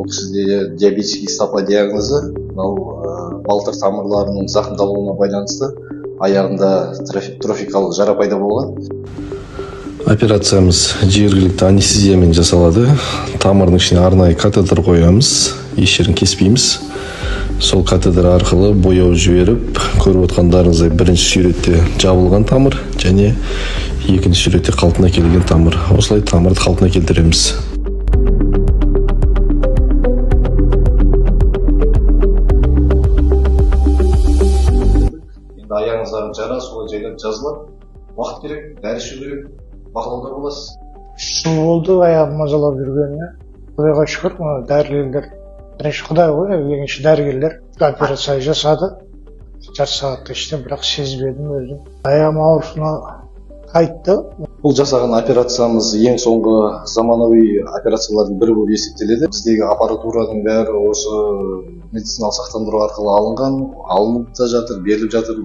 Ол кісіде диабетический стопа диагнозы, мынау балтыр тамырларының зақымдалуына байланысты аяғында трофикалық жара пайда болған. Операциямыз жергілікті анестезиямен жасалады. Тамырдың ішіне арнайы катетер қоямыз, еш жерін кеспейміз. Сол катетер арқылы бояу жіберіп, көріп отқандарыңыздай, бірінші суретте жабылған тамыр және екінші суретте қалпына келген тамыр. Осылай тамырды қалпына келтіреміз. Енді аяғыңыздағы жара солай жайлап жазылады. Уақыт керек, дәрі ішу керек, бақылауда боласыз. 3 жыл болды аяғым мазалап жүргеніне. Құдайға шүкір, мына дәрігерлер, бірінші Құдай ғой, екінші дәрігерлер операция жасады. Жарты сағатта іштім, бірақ сезбедім өзім. Аяғым ауырысына қайтты. Бұл жасаған операциямыз ең соңғы заманауи операциялардың бірі болып есептеледі. Біздегі аппаратураның бәрі осы медициналық сақтандыру арқылы алынған, алынып та жатыр, беріліп жатыр.